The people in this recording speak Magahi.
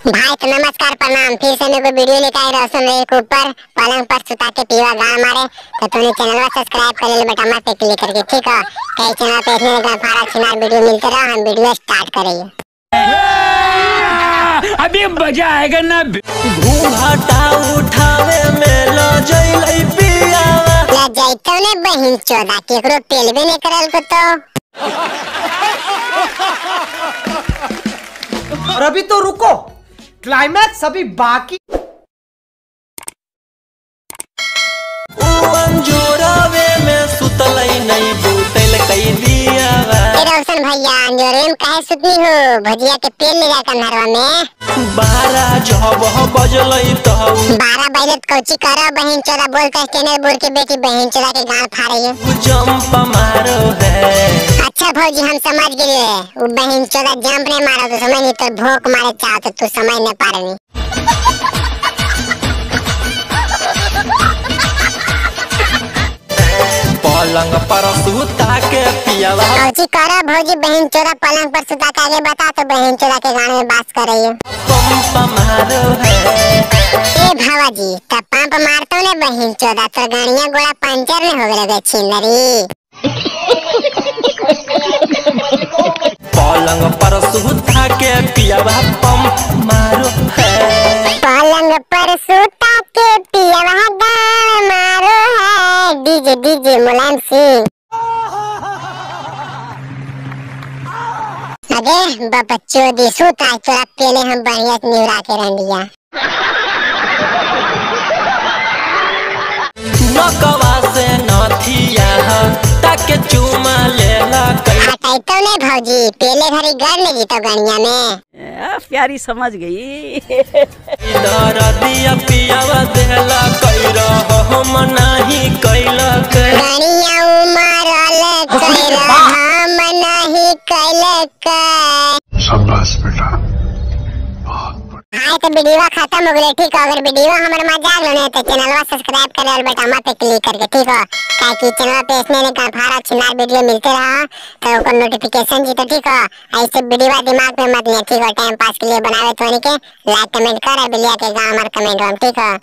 भाई तो नमस्कार प्रणाम, फिर से मेरे को वीडियो लेकर आए रोशन रे के ऊपर पलंग पर सुता के पीवा गाड़ मारे। तो तुमने चैनल को सब्सक्राइब कर ले बेटा मत पे क्लिक करके, ठीक है। कई चैनल पे इतने फारा छिनार वीडियो मिलते रहो। हम वीडियो स्टार्ट करेंगे, अभी मजा आएगा ना। घूंघटा उठावे में ल जइलै पियावा, ल जइतो ने बहिन चोदा केकरो पेलबे ने करल को तो। और अभी तो रुको, क्लाइमैक्स अभी बाकी। में सुतलै नहीं बूतल कई दियावा। ए रोशन भैया अंजोरे में काहे सुतनी हो, भजिया के पेल ले जाकर नरवा में। 12 जब बजलै त 12 बजे त कोची करो बहिन चोदा बोलता स्टेनर बोल के बेटी बहिन चोदा के गाल फाड़े जंप मारो है। अच्छा भौजी हम समझ गए, वो बहिन चोदा जंप नहीं मारो तो समझ नहीं, तो भोक मारे चाहो तो तू समझ नहीं पा रही। पलंग पर सुता के पियावा भौजी करो भौजी बहन चोदा पलंग पर सुता के आगे बता तो बहन चोदा के गाने में बात कर रही है। पंप मारो है। ए भावाजी तब पंप मारतो ने बहन चोदा तो गाड़िया गोड़ा पंचर ने हो गए छिनरी। पलंग पर सुता के पियावा पंप मारो है। पलंग पर सुता के पियावा गान मारो है। DJ DJ Mulayam Singh. अरे बाबा चोदी सुता तोरा पहले हम बढ़िया से निवरा के रह दिया। नकवा से नथिया ताके चुमा लेला हटाई तो नहीं भौजी, पहले घरी घर नहीं जीतो गणिया में। प्यारी समझ गई। दरदिया पियावा देला कइरा हम नाही कइला के गणिया उमरल कइरा हम नाही कइला के। शाबाश बेटा। हाय तो वीडियो खत्म हो गई, ठीक है। अगर वीडियो हमर मजा आलो ने तो चैनलवा सब्सक्राइब कर ले बेटा मत पे क्लिक करके, ठीक है। काहे कि चैनल पे इसने ने फारा छिनार वीडियो मिलते रहा तो ओकर नोटिफिकेशन जी तो, ठीक है। ऐसे वीडियो दिमाग में मत ले, ठीक है। टाइम पास के लिए बनावे तो के लाइक कमेंट कर बिलिया के गांव हमार कमेंट हम, ठीक है।